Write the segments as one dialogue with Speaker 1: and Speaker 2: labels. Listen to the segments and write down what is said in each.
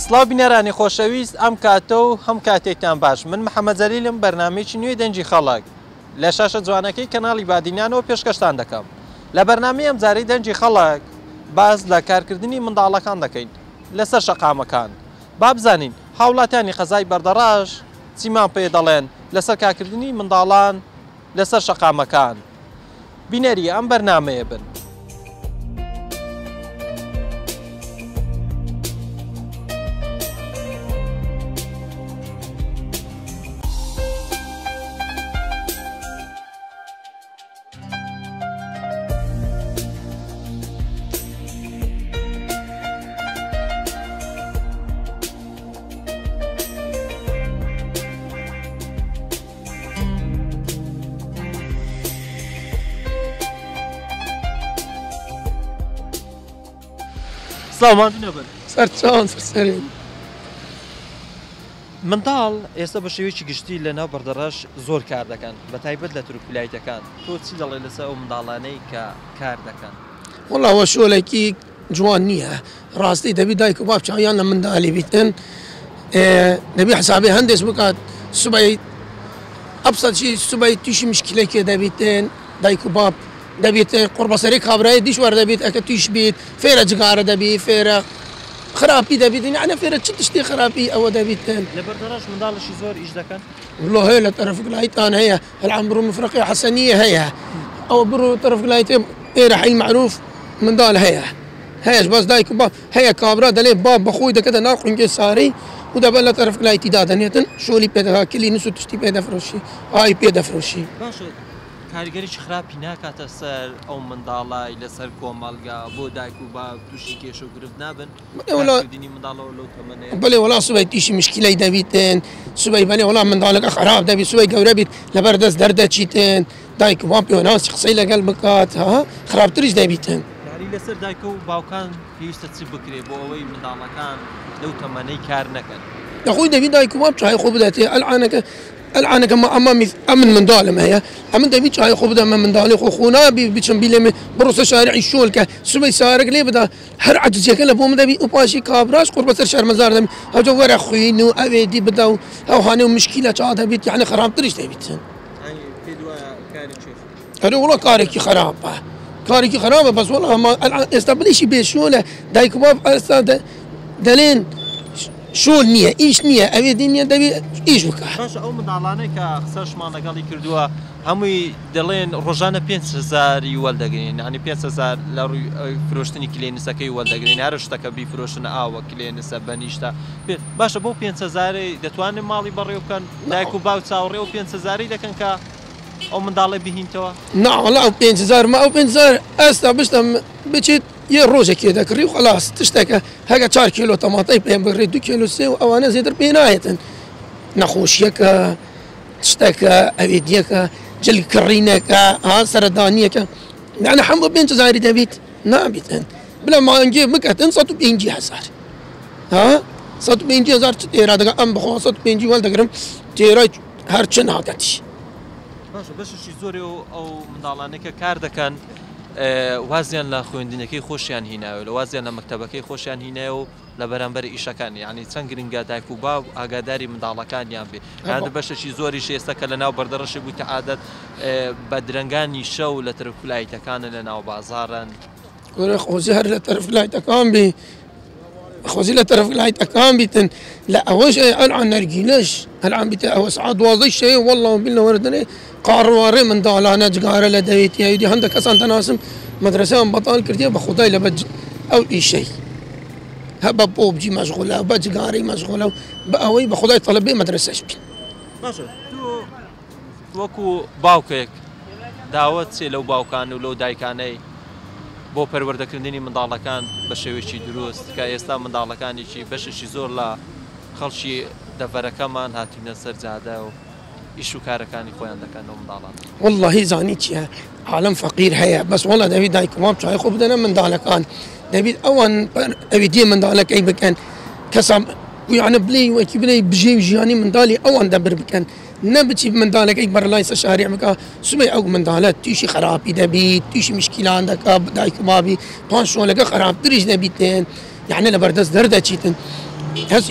Speaker 1: سڵاو بینەرانی خۆشەویست، ئەم کاتە و هەم کاتێکتان باش. من محەممەد جەلیلم، بەرنامەیەکی نوێی دەنگی خەڵک لە شاشە جوانەکەی کەناڵی بادینانەوە پێشکەشتان دەکەم. لە بەرنامەی ئەمجارەی دەنگی خەڵک باس لە کارکردنی منداڵەکان دەکەین لەسەر شەقامەکان. با بزانین هاوڵاتیانی قەزای بەردەڕەش چیمان پێ دەڵێن لەسەر کارکردنی منداڵان لەسەر شەقامەکان. بینەری ئەم بەرنامەیە بن. سڵاو ماندوو نەبن.
Speaker 2: سەرچاوم سەرسەرێن.
Speaker 1: منداڵ ئێستا بە شێوەیەکی گشتی لە ناو بەردەڕەش زۆر کار دەکەن بە تایبەت لە ترکولایتەکان تۆ چی دەڵێ لەسەر ئەو منداڵانەی کە کار دەکەن؟
Speaker 2: وەڵا وە شۆلێکی جوان نییە ڕاستی دەبی دایک و باب چاویان لە مندالی بیتن دەبی حسابی هەندێک بکات سبەی ئەبسەت چی سبەی تووشی مشکلێکێ دەبیتن دایک و باب دەبیتن قوڕبەسەری کابرای دیش وەردەبیت ئەکە تویش بیت فێرە جگارە دەبی فێرە خراپی دەبیتن یعنی فێرە چ تشتی خراپی ئەوە دەبیتن.
Speaker 1: لە بەردەڕەش منداڵشی زۆر ئیش دەکەن؟
Speaker 2: وەڵا هەیە لە تەرەف گلایتان هەیە الان بڕۆ مفرەقی حەسەنیە هەیە ئەوە بڕۆ تەرەف گلایتێ ئێرە حەی مەعروف منداڵ هەیە هەیەش بەس دایک و باب هەیە کابرا دەلێ باب بەخۆی دەکەتە ناو قنگێ سارەی و دەبەن لە تەرەف گلایتی دادەنێتن شۆلی پێ دەکا کلی نس و تشتی پێ دەفرۆشی ئای پێ دەفرۆشی.
Speaker 1: باشە کاریگەریی خراپی ناکاتە سەر ئەو منداڵای لەسەر کۆمەڵگا بۆ دایک و باوک تووشی کێشە و گرفت نابن؟ کارکردنی منداڵەوە لەو تەمەنەیە؟
Speaker 2: بەلێ وەڵا سبەی تووشی مشکلەی دەبیتن سبەی بەلێ وەڵا منداڵەکە خراپ دەبی سبەی گەورە بیت لەبەر دەست دەردەچیتن دایک و باب پێوەناسی قسەی لەگەڵ بکات ها خراپتریش دەبیتن.
Speaker 1: یاری لەسەر دایک و باوکان پێویستە چ بکرێ بۆ ئەوەی منداڵەکان لەو تەمەنەی کار نەکەن؟
Speaker 2: دەخۆی دەبی دایک و باب چای خۆ بداتێ ئەلعانەکە ئەلعانەکە ما ئەمە ئەمن منداڵم هەیە ئەمن دەبی چای خۆ بدەمە منداڵی خۆ خۆ نابی بچم بیلێ بڕۆ سەر شارعی شۆلکە سبەی سارەک لێ بدا هەر عەجزیەکە لە بۆم دەبی و پاشی کابراش قوڕ بەسەر شەرمەزار دەبی ئەوجا وەرە خوین و ئەوێ دی بدا و ئەو هانێ و مشکیلە چا دەبیت یعنی خراپتریش دەبیت. ئەرێ وەڵا کارێکی خراپە کارێکی خراپە بەس وەڵا ئێستا بڵیشی بێ شۆلە دایک و باب ئێستا دەلێن شۆل نییە ئیش نییە ئەوێ دی نییە دەبێ ئیش بکە.
Speaker 1: باشە ئەو منداڵانەی کە قسەشمان لەگەڵی کردووە هەمووی دەڵێن ڕۆژانە 5000 وەردەگرین، یعنی 5000 لە ڕووی فرۆشتنی کلێنسەکەی وەردەگرین، هەر شتەکە بیفرۆشن ئاوە کلێنسە بەنیشتە. باشە بۆ 5000 دەتوانن ماڵی بەڕێو بکەن؟ دایک و باو چاوەڕێ ئەو 5000 دەکەن کە ئەو منداڵە بهینتەوە؟
Speaker 2: نا وەڵا ئەو 5000 ما ئەو 5000 ئێستا بشتم بچیت یە ڕۆژێکێ دەکڕی و خلاص تشتێکە هەگە 4 کیلۆ تەماتەی پێ بڕی 2 کیلۆ سێ و ئەوانە زیاتر پێ نایەتن. نەخۆشیەکە شتەکە ئەوێدیەکە جل کڕینەکە ها سەردانیەکە یعنی هەموو 5000 دەبیت نابیتن بلا مانگێ بکەتن 150 هزار ها 150 هزار چ تێرا دەکە ئەم بخۆ 150 وەڵدەگرم تێرای هەر چ ناکەتی.
Speaker 1: باشە بەشێکی زۆری ئەو منداڵانەی کە کار دەکەن وازیان لە خوێندنەکەی خۆشیان هیناوە لە وازیان لە مەکتەبەکەی خۆشیان هینایە و لە بەرامبەر ئیشەکان، یعنی چەند گرنگە دایک و باو ئاگاداری منداڵەکانیان بێ. هەندە بەشێکی زۆریش ئێستا کە لە ناو بەردەڕەشی بوویتە عادەت بە درەنگانی شەو لە تەرەفلایتەکانە لە ناو بازارن.
Speaker 2: کورە خۆزی هەر لە تەرەفلایتەکان بی، خۆزی لە تەرەفلایتەکان بیتن لە ئەوەش ئەلعان نەرگیلەش ئەلعان بیتە ئەوە سعات 12 شەوێ والله بالله وەردنێ قاڕوارێ منداڵانە جگارە لە دەوێتی ئەوی هەندە کەسان دەناسم مەدرەسەیان بەتاڵ کردیە بە خودای لە بە ئەو ئیشەی هە بە پۆبجی مەشغولە بە جگارەی مەشغولە و بە ئەوەی بە خودای تەڵەبێ مەدرەسەش بین.
Speaker 1: باشە تۆ وەکو باوکێک داوت چێ لەو باوکان و لەو دایکانەی بۆ پەروەردەکردنی منداڵەکان بە شێوەیەکی دروست کە ئێستا منداڵەکانێکی بەشێکی زۆر لە خەڵکی دەڤەرەکەمان هاتوینە سەر جادە و ئیش و کارەکانی خۆیان دەکەن لەو منداڵان؟
Speaker 2: وەڵڵاهی زانی چییە عالەم فەقیر هەیە بەس وەڵا دەبی دایک و باب چای خۆ بدەنە منداڵەکان دەبیت ئەوان ئەوی دێ منداڵەکەی بکەن کەسا یعنی بلێ وەکی بلێ بژێوی ژیانی منداڵی ئەوان دەبر بکەن نەبچی منداڵەکەی بەرلای سەر شارع بکە سبەی ئەو منداڵە تووشی خراپی دەبیت تووشی مشکیلان دەکا دایک و بابی پاش شۆلەکە خراپتریش دەبیتن یعنی لەبەردەست دەردەچیتن. هەست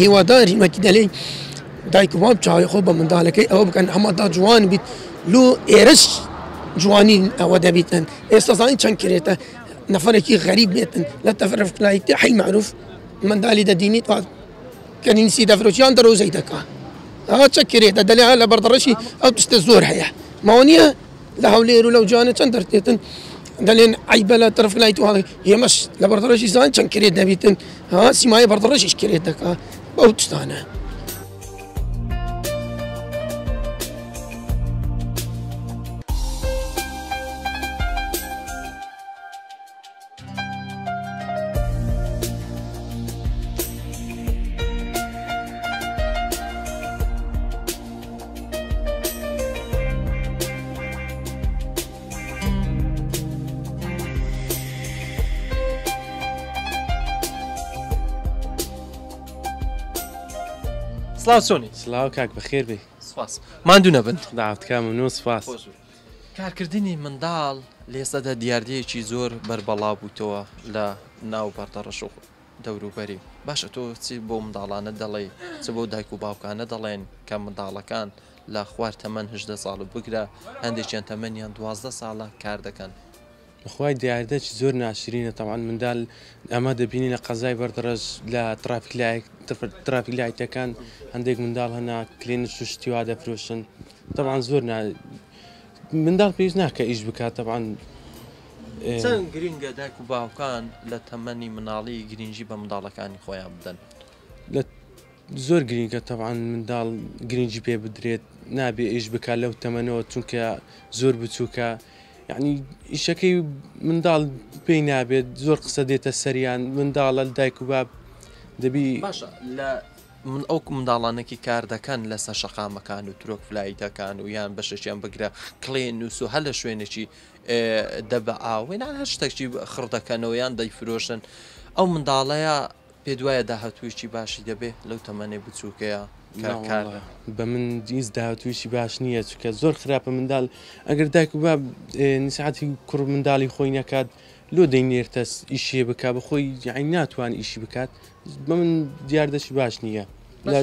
Speaker 2: هیواداری مەکی دەلێی دایک و باب چاوی خۆ بە منداڵەکەی ئەوە بکەن هەمە تا جوان بیت لۆ ئێرەش جوانی ئەوە دەبیتن ئێستا زانی چەند کرێتە نەفەرێکی غەریب بێتن لە تەفرف لایتی حی معروف منداڵی دەدینیت کەنیسی دەفرۆشیان دەرۆزەی دەکا ها چە کرێتە دەلێ لە بەردەڕەشی ئەو تشتە زۆر هەیە ماوە نییە لە هەولێر و لەو جوانە چەند دەرتێتن دەلێن عیبە لە تەرف لای تو ئێمەش لە بەردەڕەشی زان چەند کرێت دەبیتن ها سیمایە بەردەڕەشیش کرێت دەکا بەو تشتانە.
Speaker 1: سڵاو چۆنی؟
Speaker 3: سڵاو کاک بەخێر بێی.
Speaker 1: سپاس ماندوو نەبن.
Speaker 3: خودا عەفتکا مەمنون سپاس.
Speaker 1: کارکردنی منداڵ لە ئێستادا دیاردەیەکی زۆر بەربەڵاو بووتەوە لە ناو بەردەڕەش و دەوروبەری، باشە تۆ چی بەو منداڵانە دەڵێی، چ بەو دایک و باوکانە دەڵێن کە منداڵەکان لە خوار تەمەن 18 ساڵ و بگرە هەندێکیان تەمەنیان 12 ساڵە کار دەکەن؟
Speaker 3: بەخوای دیاردەکی زۆر ناشرینە تەبعەن مندال ئەمە دەبینی لە قەزای بەردەڕەش لە ترافیک لایت ترافیک لایتەکان هەندێک منداڵ هەنا کلێنس و شتی وا دەفرۆشن تەبعەن زۆر نا منداڵ پێویست ناکە ئیش بکات تەبعەن
Speaker 1: چەند گرنگە دایک و باوکان لە تەمەنی مناڵی گرنگی بە منداڵەکانی خۆیان بدەن؟
Speaker 3: لە زۆر گرینگە تەبعەن منداڵ گرنگی پێ بدرێت نابێ ئیش بکات لەو تەمەنەوە چونکە زۆر بچووکە یعنی ئیشەکەی منداڵ پێی نابێت زۆر قسە دێتە سەریان منداڵە دایک و باب دەبی
Speaker 1: باشە لە من ئەو منداڵانێکی کار دەکەن لەسەر شەقامەکان و ترۆک فلایتەکان و یان بەشێکیان بگرە کڵێن و سو هەر لە شوێنێکی دەبە ئاوێنان هەر شتێکی خڕ دەکەنەوە یان دەیفرۆشن ئەو منداڵەیە پێت وایە داهاتوویەکی باشی دەبێ لەو تەمەنەی بچووکەیا کە کار
Speaker 3: ناوەڵا بە من هیچ داهاتوویەکی باش نییە چونکە زۆر خراپە مندال ئەگەر دایک و باب نسیحەتی کوڕ منداڵی خۆی نەکات لۆ دەینێرتە ئیشێ بکا بە خۆی یانی ناتوان ئیشی بکات بە من دیاردەشی باش نییە لە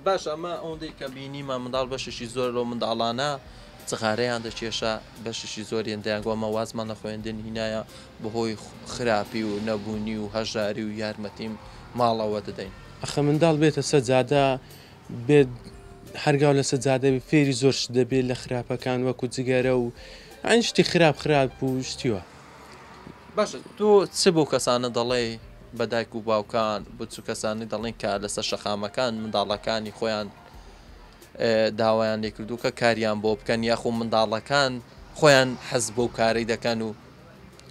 Speaker 1: باشە ئەمە ئەوەندەی کە بینیمان منداڵ بەشێکی زۆر لەو منداڵانە جغارەیان دەکێشا بەشێکی زۆریان دەیانگوت ئەمە وازمان لە خوێندن هینایە بەهۆی خراپی و نەبوونی و هەژاری و یارمەتیم ماڵەوە دەدەین.
Speaker 3: ئەخە منداڵ بێتە سەر جادە بێت هەرگاو لەسەر جادە بێ فێری زۆر شت دەبێت لە خراپەکان وەکو جگەرە و یانی شتی خراپ خراپ و شتی وا.
Speaker 1: باشە تۆ چ بەو کەسانە دەڵێی بە دایک و باوکان بۆ چ کەسانی دەڵێن کە لەسەر شەقامەکان منداڵەکانی خۆیان داوایان لێکردوو کە کاریان بۆ بکەن یاخۆ منداڵەکان خۆیان حەز بەو کارەی دەکەن و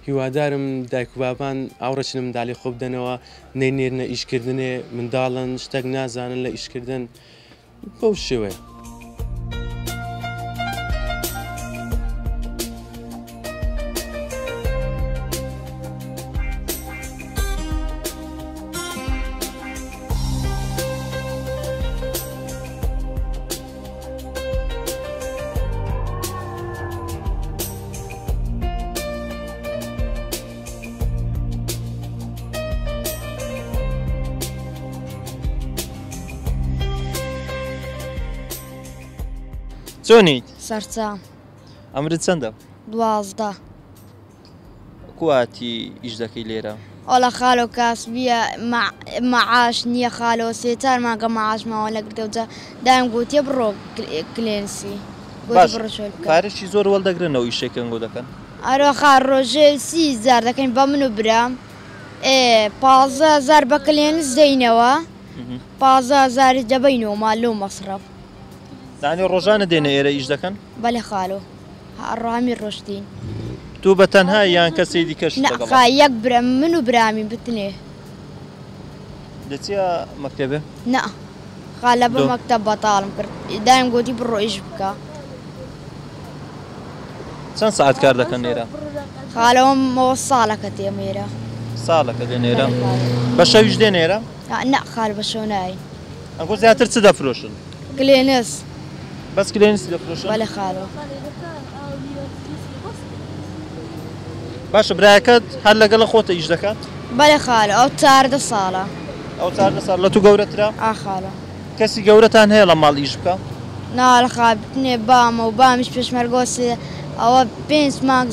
Speaker 3: هیوادارم دایک و بابان ئاوڕێکی لە مندالی خۆ بدەنەوە نەینێرنە ئیشکردنێ منداڵن شتەک نازانن لە ئیشکردن بەو شێوەیە.
Speaker 1: چۆنیت؟
Speaker 4: سەرچاوم.
Speaker 1: عەمرت چەندە؟
Speaker 4: 12.
Speaker 1: کواتی ئیش دەکەی لێرە؟
Speaker 4: وەڵا خالۆ کاسبیە مەعاش نییە خالۆ سێ چار مانگە مەعاشمان وەرنەگرتەوە جا دایم گوتیە بڕۆ کلێنسی گوتی
Speaker 1: باش
Speaker 4: بڕۆ شۆل بکە.
Speaker 1: پارەشی زۆر وەڵدەگرن ئەو ئیشەی کەنگۆ دەکەن؟
Speaker 4: ئەرۆ خا ڕۆژێ 30 هەزار دەکەین بە من و برام ئێ 15 هەزار بە کلێنس دەینەوە 15 هەزاری دەبەینەوە مال لۆ مەسڕەف.
Speaker 1: یانی ڕۆژانە دێنە ئێرە ئیش دەکەن؟
Speaker 4: بەلێ خالۆ. ڕامی ڕۆشتین.
Speaker 1: تۆ بە تەنها یان کەسێ دیکەشت
Speaker 4: نا
Speaker 1: لەگەڵە؟
Speaker 4: خا یەک برا من و برامی بتنێ.
Speaker 1: دەچیە مەکتەبێ؟
Speaker 4: نا خا لە بە
Speaker 1: لۆ؟
Speaker 4: مەکتەب بەتاڵم کرد دایم گۆتی بڕۆ ئیش بکە.
Speaker 1: چەند سەعات کار دەکەن لێرە؟
Speaker 4: خا لەوە مەوە ساڵەکە تێم ئێرە.
Speaker 1: ساڵەکە دێن ئێرە؟
Speaker 4: بەلێ خالۆ.
Speaker 1: بە شەویش دێن ئێرە؟
Speaker 4: نا خالۆ بە شەو ناین.
Speaker 1: ئەنگۆ زیاتر چ دەفرۆشن؟
Speaker 4: کلێنس.
Speaker 1: بەس کلێنس دەفرۆشن؟
Speaker 4: بەلێ خالۆ.
Speaker 1: باشە برایەکەت هەر لەگەڵە خۆتە ئیش دەکات؟
Speaker 4: بەلێ خالۆ ئەو 14 ساڵە.
Speaker 1: ئەو 14 ساڵ لە تو گەورەترە؟
Speaker 4: ئا خاڵە.
Speaker 1: کەسی گەورەتان هەیە لە ماڵ ئیش بکا؟
Speaker 4: نا لە خابتنێ بامە و بامیش پێشمەرگەوە سێ ئەوە پێنج مانگ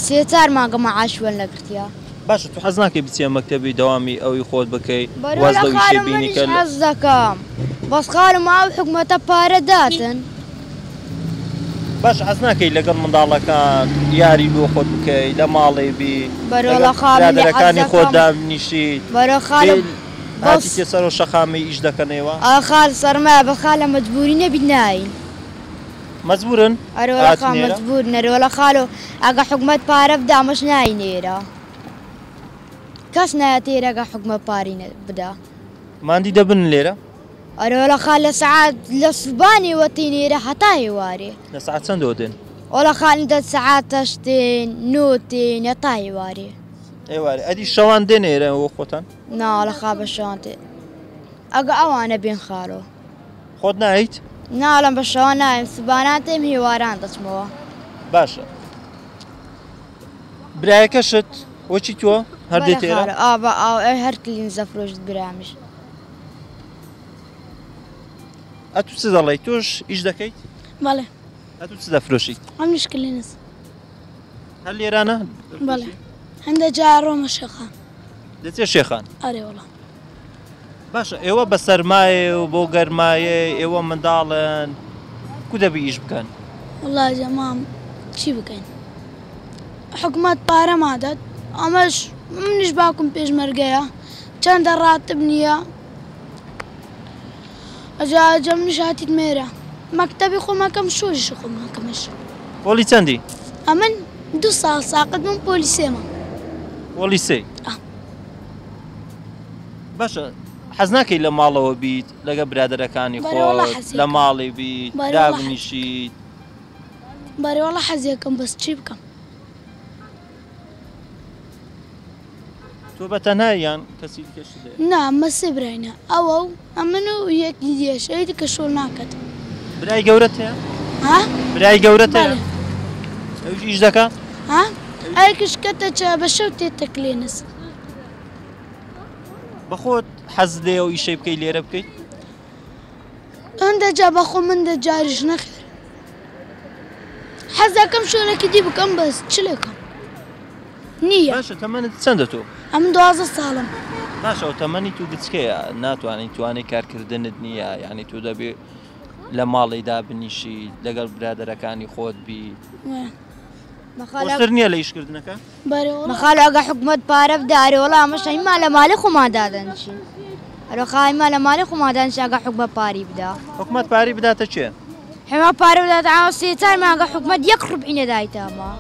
Speaker 4: سێ چار مانگە مەعاش وەرنەگرتیە.
Speaker 1: باشە تو حەز ناکەی بچیە مەکتەبی دەوامی ئەوی خۆت بکەی
Speaker 4: بەرۆ
Speaker 1: واز
Speaker 4: لە
Speaker 1: لەو ئیشەی
Speaker 4: خالم
Speaker 1: بینی
Speaker 4: منیش
Speaker 1: کە لە
Speaker 4: حەز دەکەم بەس خالم ئەو حکومەتە پارە داتن.
Speaker 1: باشە حەز ناکەی لەگەڵ منداڵەکان یاری بۆ خۆت بکەی لە ماڵێ بی
Speaker 4: بەرۆ
Speaker 1: لەگەڵ
Speaker 4: لە خالم لێ حەز
Speaker 1: برادەرەکانی خۆت
Speaker 4: دەکەم
Speaker 1: دابنیشیت
Speaker 4: بەرۆ
Speaker 1: بێ
Speaker 4: خالم بەس
Speaker 1: هاتیتە سەرەوە شەقامی ئیش دەکەنەوە؟
Speaker 4: ئا خال سەرمایە بە خالە مەجبوری نەبیت ناین.
Speaker 1: مەجبورن
Speaker 4: ئەرۆ لە خا
Speaker 1: هاتنێرە؟
Speaker 4: مەجبور نەرۆ لە خالۆ ئەگە حکومەت پارە بدا ئەمەش ناینێرە کەس نایەت ئێرە ئەگە حکومەت پاری بدا.
Speaker 1: ماندی دەبن لێرە؟
Speaker 4: ئەرۆ لە خال لە سەعات لە سوبانێوە تێنێرە هەتا هێوارێ.
Speaker 1: لە سەعات چەندەوە دێن؟
Speaker 4: وەڵا خال دە سەعات هەشتێن نۆ تێن هەتا هێوارێ.
Speaker 1: ئێوارێ ئەدی شەوان دێن ئێرە وە خۆتان؟
Speaker 4: نا لە خا بە شەوان تێ ئەگە ئەوانە بێن خالۆ.
Speaker 1: خۆت نایت؟
Speaker 4: ناڵم بە شەوان نایم سوبانان تێم هێواران دەچمەوە.
Speaker 1: باشە برایەکەشت وەچی تۆ هەر
Speaker 4: بەڵێ
Speaker 1: دێت ئێرە؟
Speaker 4: خالۆ ئا بە ئاو ئەی هەر کلین زەفرۆشت برامیش.
Speaker 1: ئەتو چ دەڵێی؟ تۆش ئیش دەکەیت؟
Speaker 5: بەڵێ.
Speaker 1: ئەتو چ دەفرۆشیت؟
Speaker 5: ئەمنیش کلینس.
Speaker 1: هەر لێرانە؟
Speaker 5: بەڵێ. هەندە جار ڕۆمە شێخان.
Speaker 1: دەچێ شێخان؟
Speaker 5: ئەرێ وەڵا.
Speaker 1: باشە ئێوە بە سەرمایە و بۆ گەرمایە ئێوە منداڵن کو دەبی ئیش بکەن؟
Speaker 5: وەڵا جەمام چی بکەین؟ حکومەت پارە مادات ئەمەش منیش باوکم پێشمەرگەیە چەندە ڕاتب نییە ئەجا ئەجا منیش هاتیت مێرە مەکتەبی خۆمەکەم شۆریش خۆمەکەمش.
Speaker 1: پۆلی چەندی؟
Speaker 5: ئەمن دوو ساڵ ساقط بووم پۆلی سێمە.
Speaker 1: پۆلی سێ؟
Speaker 5: ئا.
Speaker 1: باشە حەز ناکەی لە ماڵەوە بیت لەگە برادەرەکانی
Speaker 5: بەرێ وەڵا
Speaker 1: خۆت
Speaker 5: حەزێکم.
Speaker 1: لە ماڵێ بیت
Speaker 5: بەرێ وەڵا حەز-
Speaker 1: دابنیشیت؟
Speaker 5: بەرێ وەڵا حەزێکم بەس چی بکەم؟
Speaker 1: تۆ بە تەنها یان کەسی دیکەشت هەیە؟
Speaker 5: نا ئەمە سێ براینە ئەوە و ئەمن و یەکی دیەش ئەوی دیکە شۆڵ ناکات.
Speaker 1: برای گەورەت هەیە؟
Speaker 5: ها؟
Speaker 1: برای گەورەت هەیە؟
Speaker 5: بەڵێ.
Speaker 1: ئەویش ئیش دەکا؟
Speaker 5: ها؟ ئەویش کەتە چە بە شەو تێتە کلێنس.
Speaker 1: بەخۆت حەز لێ ئەو ئیشەی بکەی لێرە بکەیت؟
Speaker 5: هەندە جا بەخۆ من دە جاریش نەخێر. حەز دەکەم شوێنێکی دی بکەم بەس چ لێکەم؟ نییە.
Speaker 1: باشە تەمەنت چەندە تۆ؟
Speaker 5: ئەمن 12 ساڵم.
Speaker 1: باشە ئەو تەمەنی تو گچکەیە ناتوانانی توانای کارکردنت نییە یعنی تۆ دەبێ لە ماڵی دابنیشی لەگەڵ برادەرەکانی خۆت بی. خۆشتر نییە لە ئیشکردنەکە؟
Speaker 4: مەخالە ئەگە حکومەت پارە بدا ئەرێ وەڵا ئەمەش هەیما لە ماڵی خۆمان دادەنیشین. ئەرێ خا هەیما لە ماڵی خۆمان دادەنیشین ئەگە حکومەت پاری بدا.
Speaker 1: حکومەت پاری بداتە کێ؟
Speaker 4: هەیما پارە بداتە ئاوە سێ چار مانگە حکومەت یەک ڕوبعی نەدایتە ئەمە.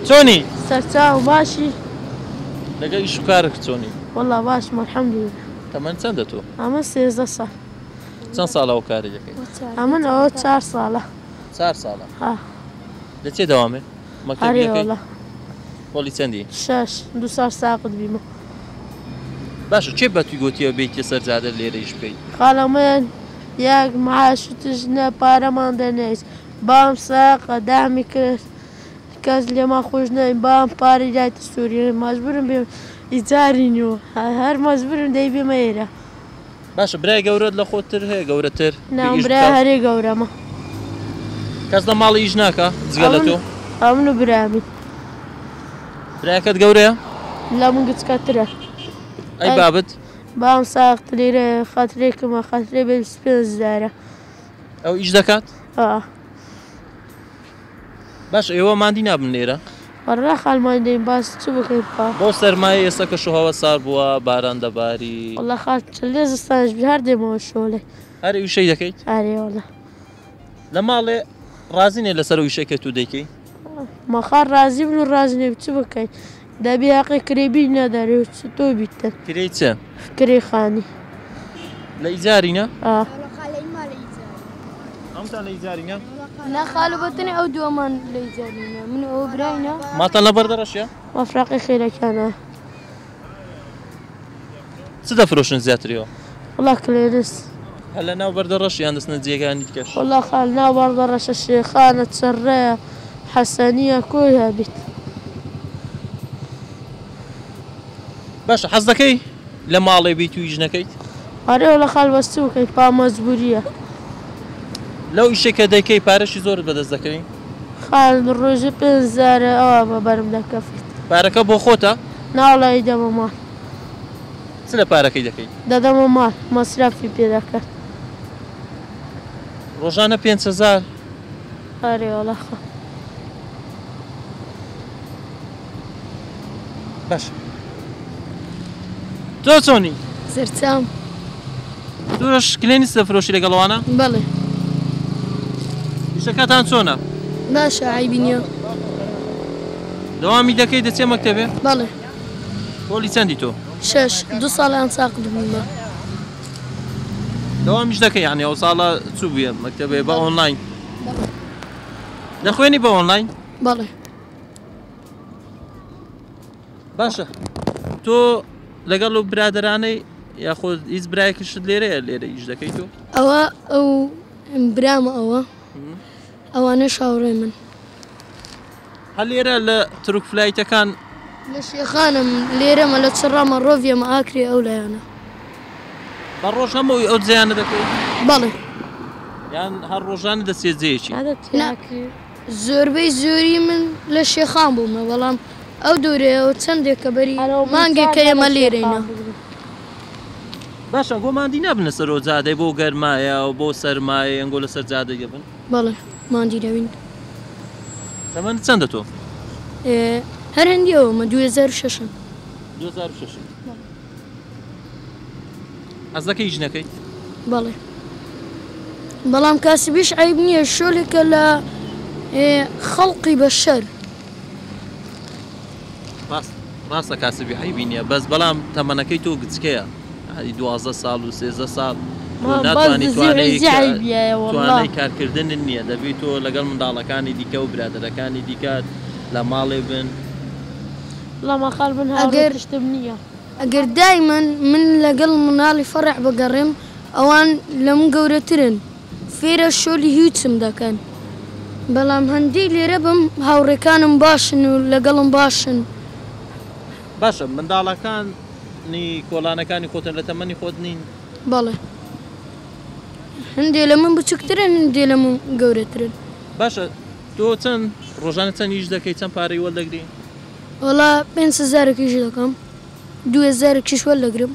Speaker 1: چۆنی؟
Speaker 6: سەرچاو باشی؟
Speaker 1: لەگەڵ ئیش و کارت چۆنی؟
Speaker 6: وەڵا باشم الحەمدللە.
Speaker 1: تەمەن چەندە تۆ؟
Speaker 6: ئەمە 13 ساڵ.
Speaker 1: چەند ساڵە ئەو کاری دەکەی؟
Speaker 6: ئەمن ئەوە 4 ساڵە.
Speaker 1: 4 ساڵە؟
Speaker 6: ها.
Speaker 1: لە چێ دەوامێ؟ مەکتەبی
Speaker 6: ئەرێ
Speaker 1: دەکەی؟
Speaker 6: وەڵا.
Speaker 1: پۆلی چەندی؟
Speaker 6: 6 دوو ساڵ ساقط بیمە.
Speaker 1: باشە کێ بە توی گوتیە بێیتە سەر جادە لێرە ئیش بکەیت؟
Speaker 6: خاڵە من یەک معاش و تش نە پارەمان دەنێیت. بام ساقە دامی کرد کەس لێمان خۆش نەین بام پارەی دایتە سووریە مەجبورم بێم ئیجاری نیوە هەر مەجبورم دەی بێمە ئێرە.
Speaker 1: باشە برای گەورەت لە خۆتر هەیە گەورەتر؟
Speaker 6: نا
Speaker 1: ئیش
Speaker 6: برای
Speaker 1: بکات؟
Speaker 6: هەرێ گەورەمە.
Speaker 1: کەس لە ماڵی ئیش ناکا جگە لە تۆ؟
Speaker 6: ئەمن و برامی.
Speaker 1: برایەکەت گەورەیە؟
Speaker 6: لە من گچکەترە.
Speaker 1: ئەی بابت؟
Speaker 6: بام ساق لێرە خەترێکمە خەترێ بێ 25 هەزارە.
Speaker 1: ئەو ئیش دەکات؟
Speaker 6: ئا.
Speaker 1: باش ئێوە ماندی نابن لێرە؟
Speaker 6: وەڕا خاڵمان دێین باس چ بکەین خوا؟
Speaker 1: بۆ سەرمایە ئێستا کەش و هەوا سار بووە باران دەباری.
Speaker 6: وەڵا خاڵ لێ زستانش بی هەر دێمەوە شۆڵێ.
Speaker 1: هەر ئیشەی دەکەیت؟
Speaker 6: ئەرێ وەڵا.
Speaker 1: لە ماڵێ ڕازی نیە لەسەر ئەو ئیشەی کە تو دەیکەی؟
Speaker 6: مەخاڵ ڕازی بن و ڕازی نەبی چ بکەین؟ دەبی هەقی کرێ بی نەدەرێ و چ تۆ بیتن.
Speaker 1: کرێی چ؟
Speaker 6: کرێی خانی.
Speaker 1: لە ئیجارینە؟
Speaker 6: ئا.
Speaker 1: هەمووتان لە ئیجارینە؟
Speaker 6: نا خالو بەتەنێ ئەو دووەمان لە ئیجارینە من و ئەو براینە.
Speaker 1: ماڵتان لە بەردەڕەشە؟
Speaker 6: مەفرەقی خێرەکانە.
Speaker 1: چ دەفرۆشن زیاتریەوە؟
Speaker 6: وەڵا کلێنس.
Speaker 1: هەر لە ناو بەردەڕەش یان دەچنە جێگانی دیکەش؟
Speaker 6: وەڵا خال ناو بەردەڕەشە شێخانە چڕەیە حەسەنیە کۆی هەبیت.
Speaker 1: باشە حەز دەکەی لە ماڵێ بیت و ئیش نەکەیت؟
Speaker 6: ئەرێ وەڵا خال بەس چ بکەین پا مەجبوریە.
Speaker 1: لەو ئیشەی کە دەیکەی پارەشی زۆرت بەدەست دەکەوی؟
Speaker 6: خال ڕۆژی 5000 ئەوە بە بەرم دەکەفیت.
Speaker 1: پارەکە بۆ خۆتە؟
Speaker 6: نا وەڵا ئەیدەمە ماڵ.
Speaker 1: چ لە پارەکەی دەکەی؟
Speaker 6: دەدەمە ماڵ مەسرەفی پێ دەکەن.
Speaker 1: ڕۆژانە 5000؟
Speaker 6: ئەرێ وەڵا خال.
Speaker 1: باشە تۆ چۆنی؟
Speaker 5: سەرچاوم.
Speaker 1: تۆش کلێنیس دەفرۆشی لەگەڵ ئەوانە؟
Speaker 5: بەڵێ.
Speaker 1: ئیشەکەتان چۆنە؟
Speaker 5: باشە عەیبی نییە.
Speaker 1: دەوامی دەکەی دەچێ مەکتەبێ؟
Speaker 5: بەڵێ.
Speaker 1: پۆلی چەندی تۆ؟
Speaker 5: شەش دوو ساڵیان ساقط بوومە.
Speaker 1: دەوامیش دەکەی یعنی ئەو ساڵە چوو بوویە مەکتەبێ بە ئۆنلاین؟ دەخوێنی بە ئۆنلاین؟
Speaker 5: بەڵێ.
Speaker 1: باشە تۆ لەگەڵ و برادەرانەی یاخود هیچ برایەکیشت لێرەیە لێرە ئیش دەکەیت تۆ؟
Speaker 5: ئەوە ئەو برامە ئەوە ئەوانەش هاوڕێ من.
Speaker 1: هەر لێرە لە تورک فلایتەکان؟
Speaker 5: لە شێخانم لێرەمە لە چڕامە ڕۆڤیەمە ئاکرێ ئەو لایانە.
Speaker 1: بە ڕۆژ هەموو ئەو جێیانە دەکەیت؟
Speaker 5: بەڵێ.
Speaker 1: یان هەر ڕۆژانە دەچێت جێیەکی؟
Speaker 5: نا زۆربەی زۆری من لە شێخان بوومە بەڵام ئەو دورەیەوە چەندێکە بەری مانگێکە ئێمە لێرەینە.
Speaker 1: باشە گۆ ماندی نابن لەسەر ئەو جادەی بۆ گەرمایە و بۆ سەرمایە ئەنگۆ لەسەر جادەی دەبن؟
Speaker 5: بەڵێ ماندی دەبین.
Speaker 1: تەمەنت چەندە تۆ؟
Speaker 5: هەر هەندی ئەومە 2006م.
Speaker 1: 2006. حەز دەکەی ئیش نەکەیت؟
Speaker 5: بەڵێ بەڵام کاسبیش عەیب نییە شۆلێکە لە خەڵقی بەشەر.
Speaker 1: ڕاست ڕاستە کاسبی عەیبی نییە بەس بەڵام تەمەنەکەی تۆ گچکەیە یعنی 12 ساڵ و 13 ساڵ تۆ ناتوانی توانای توانای کارکردنت نییە دەبی تۆ لەگەڵ منداڵەکانی دیکە و برادەرەکانی دیکە لە ماڵێ بن.
Speaker 5: ئەگەر ئەگەر دایمەن من لەگەڵ مناڵی فەڕع بگەڕێم ئەوان لە من گەورەترن فێرە شۆلی هیچم دەکەن بەڵام هەندەی لێرە بم هاوڕێکانم باشن و لەگەڵم باشن.
Speaker 1: باشە منداڵەکانی کۆڵانەکانی خۆتن لە تەمەنی خۆت نین؟
Speaker 5: بەڵێ هەندێ لە من بچووکترن هەندێ لە من گەورەترن.
Speaker 1: باشە تۆ چەند ڕۆژانە چەند ئیش دەکەی چەند پارەی وەردەگری؟
Speaker 5: وەڵا 5000 ئیش دەکەم 2000 کیش وەردەگرم.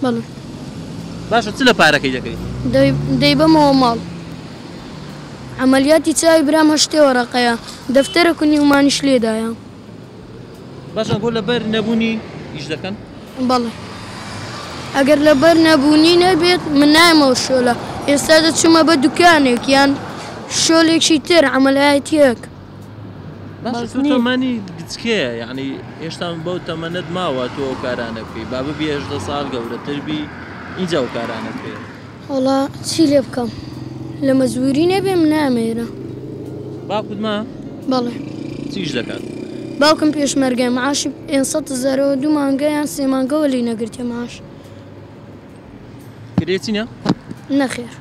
Speaker 5: بەڵێ.
Speaker 1: باشە چ لە پارەکەی دەکەی؟
Speaker 5: دەیبەمەوە ماڵ. عەمەلیاتی چاوی برام هەشتێ وەرەقەیە دەفتەرەک و نیومانیش لێدایە.
Speaker 1: باشە بۆ لەبەر نەبوونی ئیش دەکەن؟
Speaker 5: بەڵێ ئەگەر لەبەر نەبوونی نەبێت من نایەمەوە شۆلە ئێستا دەچمە بە دوکانێک یان شۆلێکی تر عەمەلیاتیەک.
Speaker 1: باشە تۆ تەمەنی گچکەیە یعنی هێشتا بەو تەمەنت ماوە تۆ ئەو کارانە بکەی با ببی 18 ساڵ گەورەتر بی ئینجا ئەو کارانە بکەی.
Speaker 5: وەڵا چی لێ بکەم لە مەجبوری نەبێ من نایەمە ئێرە.
Speaker 1: باوکت ما؟
Speaker 5: بەڵێ.
Speaker 1: چیش دەکات؟
Speaker 5: باوکم پێشمەرگەیە معاشی 500 هەزارەوە دوو مانگە یان سێ مانگەوە لێی نەگرتیە معاش.
Speaker 1: کرێچی نیە؟
Speaker 5: نەخێر.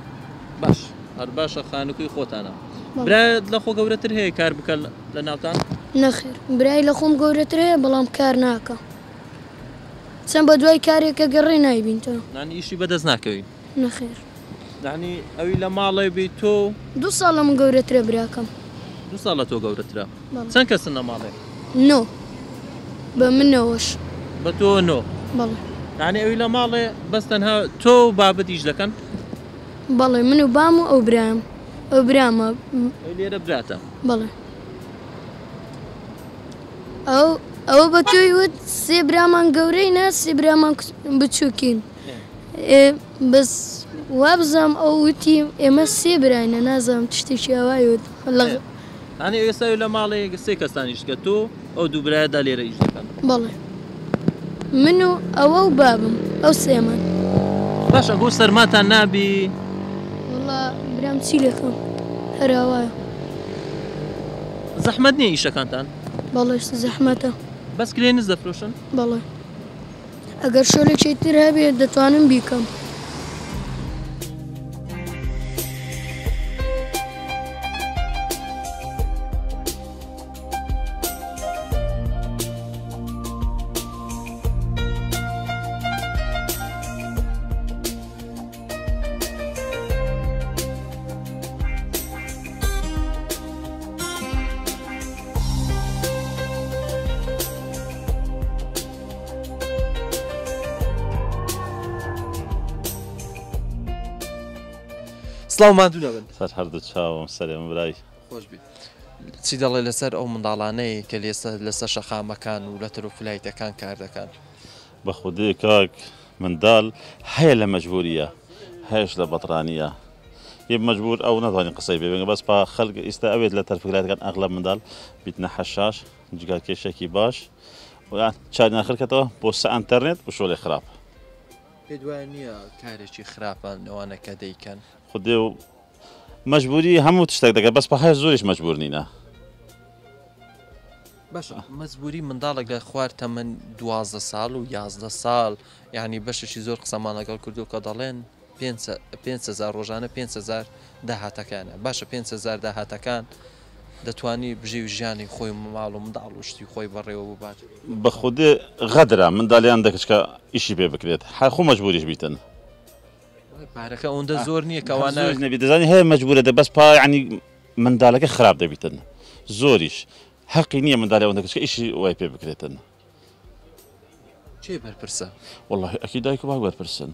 Speaker 1: باش هەر باشە خانووکەی خۆتانە. برایت لە خۆ گەورەتر هەیە کار بکە لە ناوتان؟
Speaker 5: نەخێر برای لە خۆم گەورەتر هەیە بەڵام کار ناکە. چەند بە دوای کارێکە گەڕێ نایبینتەوە.
Speaker 1: یعنی ئیشی بەدەست ناکەوی؟
Speaker 5: نەخێر.
Speaker 1: یعنی ئەوی لە ماڵێ بی تۆ؟
Speaker 5: دوو ساڵ لە من گەورەترە براکەم.
Speaker 1: دوو ساڵ لە تۆ گەورەترە. چەند کەسن لە ماڵێ؟
Speaker 5: نۆ. بە منەوەش.
Speaker 1: بە تۆ نۆ؟
Speaker 5: بەڵێ.
Speaker 1: یعنی ئەوی لە ماڵێ بەس تەنها تۆ و بابت ئیش دەکەن؟
Speaker 5: بەڵێ من و بام و ئەو برایم. ئەو برامە.
Speaker 1: ئەو لێرە براتە؟
Speaker 5: بەڵێ. ئەو ئەوە بە تۆی وت سێ برامان گەورەینە سێ برامان بچووکین. بەس وابزانم ئەو وتی ئێمە سێ براینە نازانم شتێکی ئەوای وت.
Speaker 1: یعنی ئێستا لە ماڵێ سێ کەستان ئیش دەکەن تۆ ئەو دوو برایەدا لێرە ئیش دەکەن؟
Speaker 5: بەڵێ من و ئەوە و بابم ئەو سێمان.
Speaker 1: باشە گۆ سەرماتان نابی؟
Speaker 5: وەڵا برام چی لێکەم هەر ئاوایە.
Speaker 1: زەحمەت نییە ئیشەکانتان؟
Speaker 5: بەڵێ زەحمەتە.
Speaker 1: بەس کلێنس دەفرۆشن؟
Speaker 5: بەڵێ ئەگەر شۆلێکی تر هەبێ دەتوانم بیکەم.
Speaker 1: سڵاو ماندوو نەبن.
Speaker 7: سەر هەردوو چاوم سەرێ من برای.
Speaker 1: خۆش بیت. چی دەڵێ لەسەر ئەو منداڵانەی کە لێسە لەسەر شەقامەکان و لە ترۆفلایتەکان کار دەکەن؟
Speaker 7: بە خودێ کاک مندال هەیە لە مەجبوریە هەیەش لە بەترانیە یە مەجبور ئەو ناتوانین قسەی پێ بکەین بەس پا خەلک ئیستا ئەوێت لە تەرفگلایتەکان ئەغلەب مندال بیتنە حەشاش جگار کێشێکی باش و یان چاریان خرکەتەوە بۆ سە ئەنتەرنێت و شۆلێ خراپ.
Speaker 1: پێت وایە نییە کارێکی خراپە ئەوانە کە دەیکەن؟
Speaker 7: خودێ و مەجبوری هەموو تشتێک دەکات بەس پەهای زۆریش مەجبور نینە.
Speaker 1: باشە مەجبوری منداڵێک لە خوار تەمەن 12 ساڵ و 11 ساڵ یعنی بەشێکی زۆر قسەمان لەگەڵ کردو کە دەڵێن 5هزار ڕۆژانە 5هزار داهاتەکانە باشە 5هزار داهاتەکان دەتوانی بژێوی ژیانی خۆی ماڵ و منداڵ و شتی خۆی بەڕێوە ببات.
Speaker 7: بەخودێ غەدرە مندالیان دەکچکە ئیشی پێ بکرێت هەر خۆ مەجبوریش بیتن.
Speaker 1: پارەکە ئەوەندە زۆر نییە کە ئەوانە
Speaker 7: زۆریش نەبی دەزانی هەیە مەجبورە دە بەس پا یعنی مندالەکە خراپ دەبیتن زۆریش هەقی نییە مندالی ئەوەندە کچکە ئیشی وای پێ بکرێتن.
Speaker 1: کێ بەرپرسە؟
Speaker 7: وەڵاهی ئەکی دایک و باوک بەرپرسن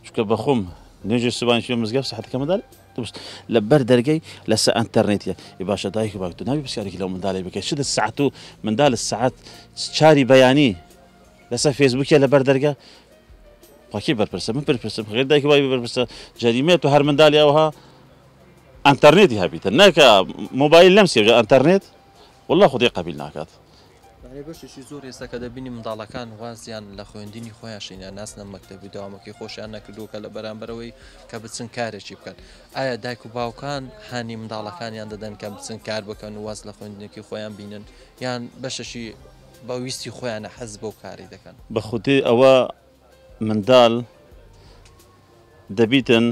Speaker 7: چونکە بەخۆم نوێژی سوبانی چووە مزگەفت سەحەتەکە مندال دروست لە بەر دەرگەی لەسە ئەنتەرنێتە ئی باشە دایک و باوک تۆ نابی پرسیارێکی لەو منداڵی بکەی چ سەعات و مندال سەعات چاری بەیانی لەسەر فێسبووکە لە بەر دەرگا پاکی بەرپرسە من بەرپرسم غیر دایک و باوکی بەرپرسە جەریمەیە تۆ هەر منداڵی ئەوها ئەنتەرنێتی هەبیتە نەکە مۆبایل لەم سێژە ئەنتەرنێت والله خودی قبیل ناکات.
Speaker 1: یانی بەشێکی زۆر ئێستا کە دەبینی منداڵەکان وازیان لە خوێندنی خۆیان شینە ناسنە مەکتەبی داوامەکەی خۆشیان نەکردووە کە لە بەرامبەرەوەی کە بچن کارێکی بکەن ئایا دایک و باوکان هانی منداڵەکانیان دەدەن کە بچن کار بکەن و واز لە خوێندنێکی خۆیان بینن یان بەشەشی بە ویستی خۆیانە حەز بەو کارەی دەکەن.
Speaker 7: بە خودێ ئەوە مندال دەبیتن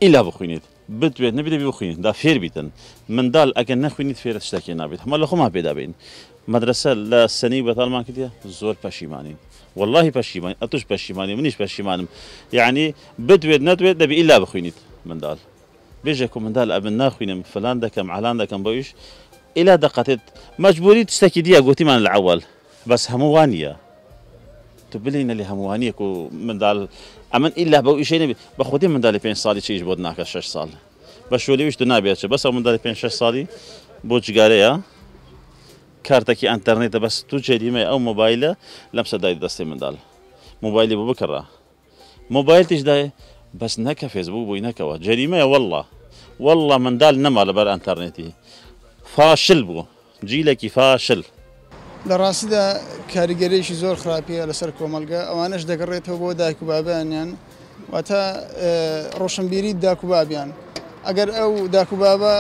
Speaker 7: ئیلا بخوینیت بتوێت نەبی دەبی بخوینیت دا فێر بیتن مندال ئەگەر نەخوینیت فێرە شتەکێ نابیت هەمە لە خۆمان پێدا بین مەدرەسە لە سەنی بەتاڵمان کردیە زۆر پەشیمانین واللهی پەشیمانی ئەتوش پەشیمانی منیش پەشیمانم یعنی بتوێت نەتوێت دەبی ئیلا بخوینیت مندال بێژە کو مندال ئەمن ناخوینم فلان دەکەم عەلان دەکەم بەویش ئیلا دەقەتێت مەجبوری تشتەکی دیە گۆتیمان لە عەوەل بەس هەموو وانیە تو بلێی نەلی هەموو وانیە کو مندال ئەمن ئیلا بەو ئیشەی نەبی بە خودی مندالی پێنج ساڵی چ ئیش بۆت ناکە شەش ساڵ بە شۆلیویش تو نابێت چ بەس ئەو مندالی پێنج شەش ساڵی بۆ جگارەیە کارتەکی ئەنتەرنێتە بەس تو جەریمەیە ئەو مۆبایلە لەم سەدای دەستی مندال مۆبایلی بۆ بکڕە مۆبایلتیش دایێ بەس نەکە فێسبوک بۆی نەکەوە جەریمەیە واللە واللە مندال نەما لەبەر ئەنتەرنێتی فاشل بوو جیلەکی فاشل.
Speaker 8: لە ڕاستیدا کاریگەریەکی زۆر خراپی هەیە لەسەر کۆمەڵگە، ئەوانەش دەگەڕێتەوە بۆ دایک و بابیانیان، واتە ڕۆشنبیری داک و بابیان. ئەگەر ئەو داک و بابە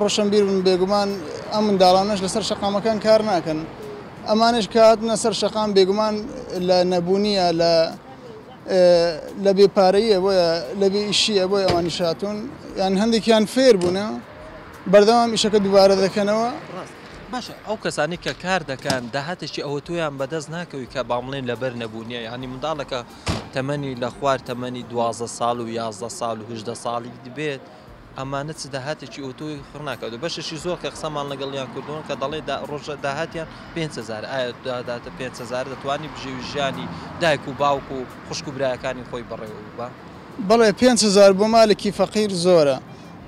Speaker 8: ڕۆشنبیر بن بێگومان ئەم منداڵانەش لەسەر شەقامەکان کار ناکەن. ئەمانەش کە هاتنە سەر شەقام بێگومان لە نەبوونیە لە لە بێ پارەیە بۆیە لە بێ ئیشیە بۆیە ئەوانیش هاتوون یان هەندێکیان فێر بوونە بەردەوام ئیشەکە دووبارە دەکەنەوە.
Speaker 1: ڕاست باشە ئەو کەسانەی کە کار دەکەن داهاتێکی ئەوەتۆیان بەدەست ناکەوی کە با بڵێن لەبەر نەبوونیە یانی منداڵەکە تەمەنی لە خوار تەمەنی 12 ساڵ و 11 ساڵ و 18 ساڵی بێت ئەمانە چ داهاتێکی ئەوتۆی خڕ ناکات و بەشێکی زۆر کە قسەمان لەگەڵیان کردوون کە دەڵێ ڕۆژە داهاتیان 5هزار ئایا داهاتە 5هزار دەتوانی بژێوی ژیانی دایک و باوک و خوشک و برایەکانی خۆی بەڕێوە ببا؟
Speaker 8: بەڵێ 5هزار بۆ مالێکی فەقیر زۆرە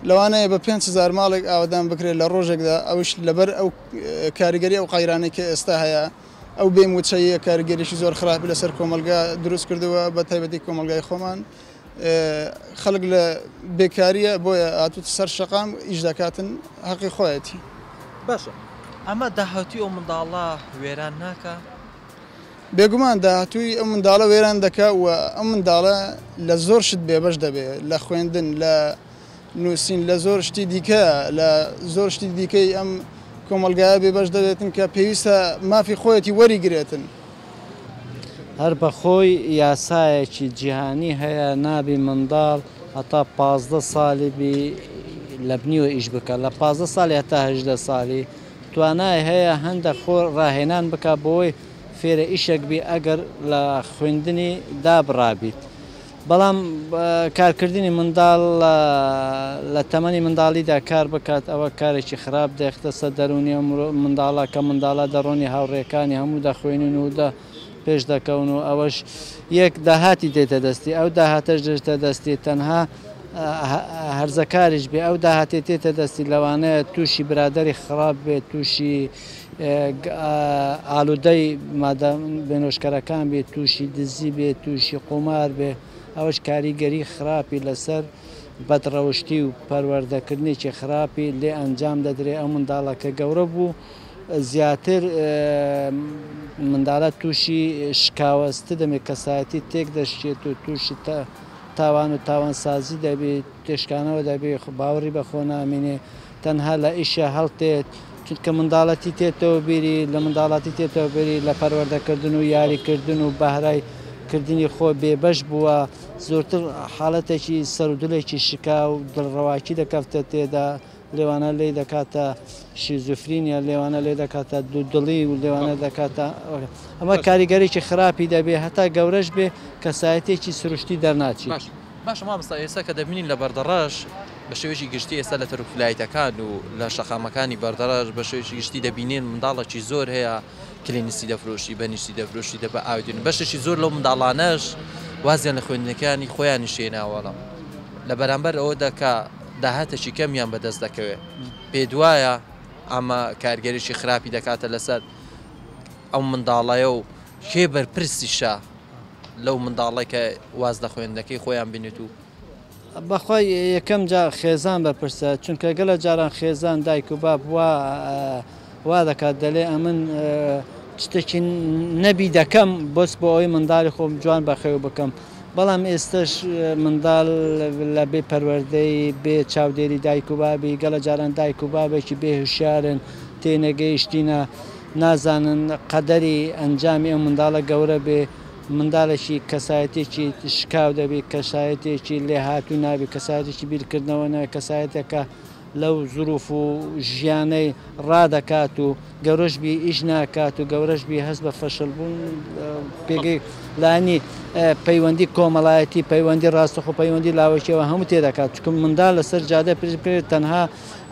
Speaker 8: لەوانەیە بە 5هزار ماڵێک ئاوەدان بکرێت لە ڕۆژێکدا ئەوش لەبەر ئەو کاریگەری ئەو قەیرانەی کە ئێستا هەیە ئەو بێ موچەییە کاریگەریی زۆر خراپی لەسەر کۆمەڵگا دروست کردووە بە تایبەتی کۆمەڵگای خۆمان خەڵک لە بێکاریە بۆیە هاتووتە سەر شەقام ئیش دەکاتن هەقی خۆیەتی.
Speaker 1: باشە ئەمە داهاتووی ئەو منداڵە وێران ناکا؟
Speaker 8: بێگومان داهاتووی ئەو منداڵە وێران دەکا و ئەو منداڵە لە زۆر شت بێبەش دەبێ، لە خوێندن، لە نووسین، لە زۆر شتی دیکە، لە زۆر شتی دیکەی ئەم کۆمەڵگایە بێبەش دەبێتن کە پێویستە مافی خۆیەتی وەریگرێتن.
Speaker 9: هەر بەخۆی یاسایەکی جیهانی هەیە نابی منداڵ هەتا 15 سالی بی لە بنیوە ئیش بکە لە 15 سالی هەتا 18 سالی توانای هەیە هەندە خۆ ڕاهێنان بکە بۆی فێرە ئیشێک بی ئەگەر لە خوێندنی دابڕابیت بەڵام کارکردنی منداڵ لە تەمەنی منداڵیدا کار بکات ئەوە کارێکی خراپ دەیختە سەر دەروونی ئەو منداڵە کە منداڵە دەڕۆنی هاوڕێکانی هەموو دەخوێنن و دە پێش دەکەون و ئەوەش یەک داهاتی دێتە دەستی ئەو داهاتەش دێتە دەستی تەنها هەرزەکاریش بێ ئەو داهاتێ تێتە دەستی لەوانەیە تووشی برادری خراپ بێت تووشی ئالودەی مادە بێنۆشکەرەکان بێت، تووشی دزی بێت، تووشی قومار بێت، ئەوەش کاریگەری خراپی لەسەر بەدڕەوشتی و پەروەردەکردنێکی خراپی لێ ئەنجام دەدرێت، ئەو منداڵە کە گەورە بوو زیاتر منداڵە تووشی شکاوەست دەبێت، کەسایەتی تێک دەشکێت و تووشی تاوان و تاوانسازی دەبێت، تێشکانەوە دەبێت، باوەڕی بەخۆ نامینێ. تەنها لە ئیشە هەڵتێت چونکە منداڵەتی تێتەوە بیری لە منداڵاتی تێتەوە بیری لە پەروەردەکردن و یاریکردن و بەهرای کردنی خۆ بێبەش بووە زۆرتر حاڵەتێکی سەرودڵێکی شکا و دڵڕەواکی دەکەفتە تێدا لێوانە لێی دەکاتە شیزوفرینیا لێوانە لێ دەکاتە دوودڵی و لێوانە دەکاتە ئەمە کاریگەرێکی خراپی دەبێ هەتا گەورەش بێ کەسایەتێکی سروشتی دەرناچیت.
Speaker 1: باشە مامۆستا ئێستا کە دەبینین لە بەردەڕەش بە شێوەیەکی گشتی ئێستا لە تەرفلایتەکان و لە شەقامەکانی بەردەڕەش بە شێوەیەکی گشتی دەبینین منداڵێکی زۆر هەیە کلینسی دەفرۆشی بەنیشتی دەفرۆشی دەبە ئاودین بەشێکی زۆر لەو منداڵانەش وازیان لە خوێندنەکانی خۆیانی شێناوەڵە لە بەرامبەر ئەوەدا کە داهاتێکی کەمیان بەدەست دەکەوێت پێدوایە ئەمە کارگەریی خراپی دەکاتە لەسەر ئەو منداڵەیە و کێ بەرپرسیشە لەو منداڵەی کە واز لە خوێندنەکەی خۆیان بینێت و.
Speaker 9: بەخوای یەکەم جار خێزان بەرپرسە چونکە گەلە جاران خێزان دایک و باب وا وا دەکات دەلێ ئەمن شتێکی نەبی دەکەم بەس بۆ ئەوەی منداڵی خۆم جوان بەخێو بکەم بەڵام ئێستش منداڵ لە بێ پەروەردەی بێ چاودێری دایک و بابی گەلە جاران دایک و بابێکی بێ هوشیارن تێنەگەیشتینە نازانن قەدەری ئەنجامی ئەو منداڵە گەورە بێ منداڵێکی کەسایەتێکی شکاو دەبی کەسایەتێکی لێهاتوو نابی کەسایەتێکی بیرکردنەوە نابی کەسایەتێکە لەو زروف و ژیانەی ڕادەکات و گەورەش بی ئیش ناکات و گەورەش بی هەست بە فەشل بوون پێگەی لانی پەیوەندی کۆمەڵایەتی پەیوەندی ڕاستەخۆ پەیوەندی لاوەکیەوە هەموو تێدەکات چونکە منداڵ لەسەر جادە پرس بکرێت تەنها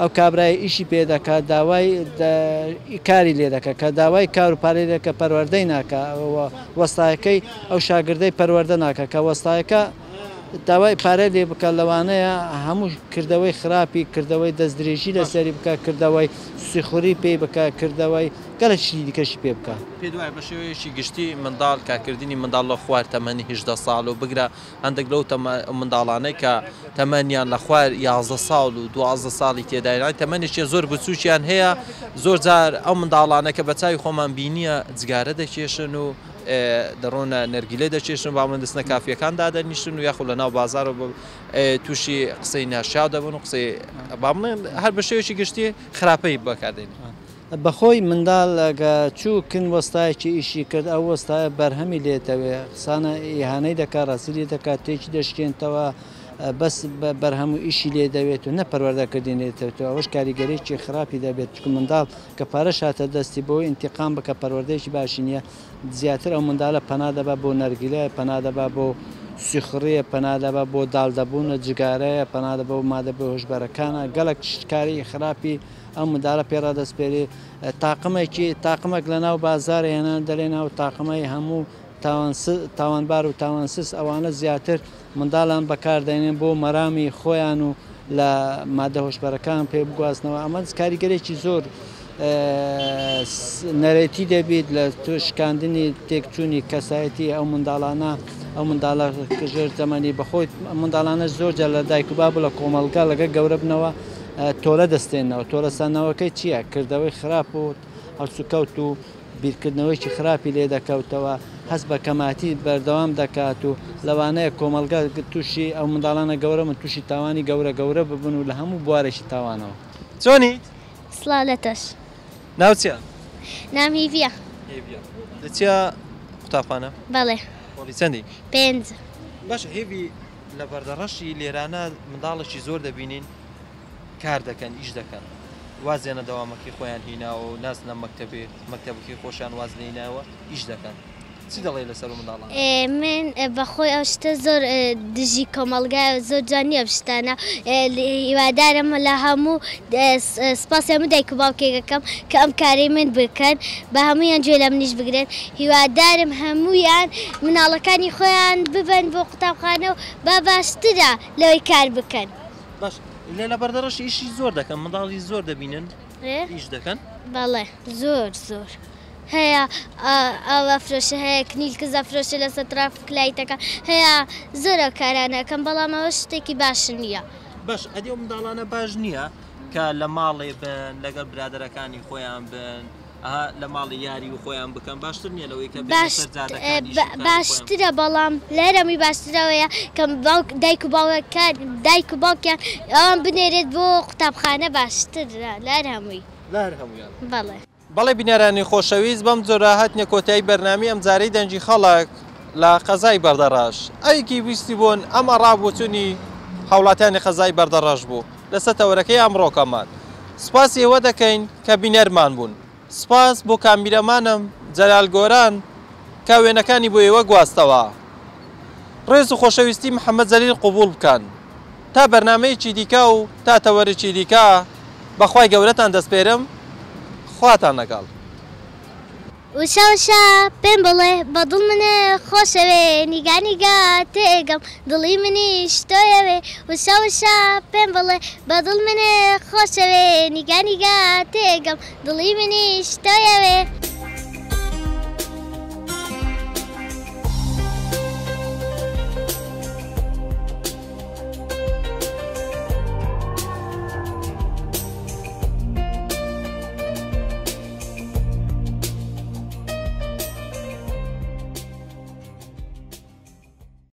Speaker 9: ئەو کابرایە ئیشی پێ دەکات داوای کاری لێ دەکات کە داوای کار و پارەی لێ دەکات پەروەردەی ناکا وەستایەکەی ئەو شاگردەی پەروەردە ناکا کە وەستایەکە داوای پارە لێ بکات لەوانەیە هەموو کردەوەی خراپی کردەوەی دەستدرێژی لەسەری بکات کردەوەی سیخوری پێی بکات کردەوەی گەلەک شتی دیکەشی پێ بکات.
Speaker 1: پێت وایە بە شێوەیەکی گشتی منداڵ کارکردنی منداڵ لە خوار تەمەنی 18 ساڵ و بگرە هەندێک لەو منداڵانەی کە تەمەنیان لە خوار 11 ساڵ و 12 ساڵی تێدایە یانی تەمەنێکی زۆر بچووکیان هەیە زۆر جار ئەو منداڵانە کە بە چاوی خۆمان بینیە جگارە دەکێشن و دەڕۆنە نەرگیلە دەکێشن با بڵێن دەچنە کافیەکان دادەنیشن و یاخود لە ناو بازار و تووشی قسەی ناشیاو دەبن و قسەی با بڵێن هەر بە شێوەیەکی گشتی خراپەی بەکاردێنن.
Speaker 9: بەخۆی منداڵ گە چوو کن وەستایەکی ئیشی کرد ئەو وەستایە بەرهەمی لێ دەوێ خسانە ئیهانەی دەکا ڕازی لێ دەکا تێکی دەشکێنتەوە بەس بەرهەم و ئیشی لێ دەوێت و نە پەروەردە کردنی لێ دەوێت ئەوەش کاریگەریی خراپی دەبێت چونکە منداڵ کە پارەش هاتە دەستی بۆی ئینتیقام بکە پەروەردەیەکی باشی نییە زیاتر ئەو منداڵە پەنا دەبا بۆ نەرگیلە پەنا دەبا بۆ سیخوڕیە پەنا دەبا بۆ داڵدەبوونە جگارەیە پەنا دەبا بۆ مادە بێهۆشبەرەکانە گەلەک کاری خراپی ئەو منداڵە پێ ڕادەسپێری تاقمێکی تاقمێک لە ناو بازار هێنان دەلێن ئەو تاقمەی هەموو تاوانبار و تاوانسس ئەوانە زیاتر منداڵان بەکاردێنێن بۆ مەرامی خۆیان و لە مادە هۆشبەرەکان پێ بگوازنەوە ئەمە کاریگەرێکی زۆر نەرێتی دەبیت لە شکاندنی تێکچوونی کەسایەتی ئەو منداڵانە ئەو منداڵە ژێر زەمەنی بەخۆی منداڵانە زۆر جار لە دایک و باب و لە کۆمەڵگا لەگە گەورە بنەوە. تۆلە دەستێنەوە. تۆلەسەندنەوەکەی چییە؟ کردەوەی خراپ و هەڵسوکەوت و بیرکردنەوەیەکی خراپی لێ دەکەوتەوە، هەست بە کەماتی بەردەوام دەکات و لەوانەیە کۆمەڵگە تووشی ئەو منداڵانە گەورە بن تووشی تاوانی گەورە گەورە ببن و لە هەموو بوارێکی تاوانەوە.
Speaker 1: چۆنیت؟
Speaker 10: سڵاو لە تۆش.
Speaker 1: ناوت چیە؟
Speaker 10: ناوم هیڤیە.
Speaker 1: هیڤیە. دەچیە قوتابخانە؟
Speaker 10: بەڵێ.
Speaker 1: پۆلی چەندی؟
Speaker 10: پێنج.
Speaker 1: باشە هێڤی لە بەردەڕەشی لێرانە منداڵێکی زۆر دەبینین کار دەکەن ئیش دەکەن وازیان لە دەوامەکەی خۆیان هیناوە و ناچنە مەکتەبێ مەکتەبەکەی خۆشیان واز لێیناوە ئیش دەکەن چی دەڵێی لەسەر ئەو منداڵانە؟
Speaker 10: من بەخۆی ئەو شتە زۆر دژی کۆمەڵگایە و زۆر جوان نییە ئەم شتانە هیوادارم لە هەموو سپاسی هەموو دایک و باوکێک ئەکەم کە ئەم کارەی من بکەن با هەموویان گوێ لە منیش بگرن هیوادارم هەموویان مناڵەکانی خۆیان ببەن بۆ قوتابخانە و با باشترە لەوەی کار بکەن.
Speaker 1: باش لە لە بەردەڕەش ئیشی زۆر دەکەن منداڵی زۆر دەبینن ئیش دەکەن؟
Speaker 10: بەڵێ زۆر زۆر هەیە ئاو ئەفرۆشێ هەیە کنیلکز ئەفرۆشێ لەسەر ترافک لایتەکان هەیە زۆر ئەو کارانە ئەکەن بەڵام ئەوە شتێکی باش نییە.
Speaker 1: باش ئەدی ئەو منداڵانە باش نییە کە لە ماڵێ بن لەگەڵ برادەرەکانی خۆیان بن ئەها لە ماڵی یاری و خۆیان بکەن باشتر نییە لەوەی کە بێنە سەر جادەکان ئیش و کاری خۆیان
Speaker 10: باشترە بەڵام لەهەر هەمووی باشترەوەیە کە باوک دایک و باوکەکان دایک و باوکیان ئەوان بنێرێت بۆ قوتابخانە باشترە لەهەر هەمووی.
Speaker 1: لەهەر هەموویان.
Speaker 10: بەڵێ.
Speaker 1: بەڵێ بینەرانی خۆشەویست بەم جۆرە هاتینە کۆتایی بەرنامەی ئەمجارەی دەنگی خەڵک لە قەزای بەردەڕەش. ئەوێکی ویستی بوون ئەم ئەڕا بۆچوونی هاوڵاتیانی قەزای بەردەڕەش بوو لەسەر تەوەرەکەی ئەمڕۆکەمان. سوپاسی ئێوە دەکەین کە بینەرمان بوون. سوپاس بۆ کامیرەمانم جەلال گۆران کە وێنەکانی بۆ ئێوە گواستەوە. ڕێز و خۆشەویستی محەمەد جەلیل قبوڵ بکەن. تا بەرنامەیەکی دیکە و تا تەوەرێکی دیکە بە خوای گەورەتان دەسپێرم خواتان لەگەڵ.
Speaker 10: وشە وشە پێم بڵێ بە دڵ منێ خۆشەوێ نیگا نیگا تێئەگەم دڵی منیش تۆیەوێ وشە وشە پێم بڵێ بە دڵ منێ خۆشەوێ نیگا نیگا تێئەگەم دڵی منیش تۆیەوێ.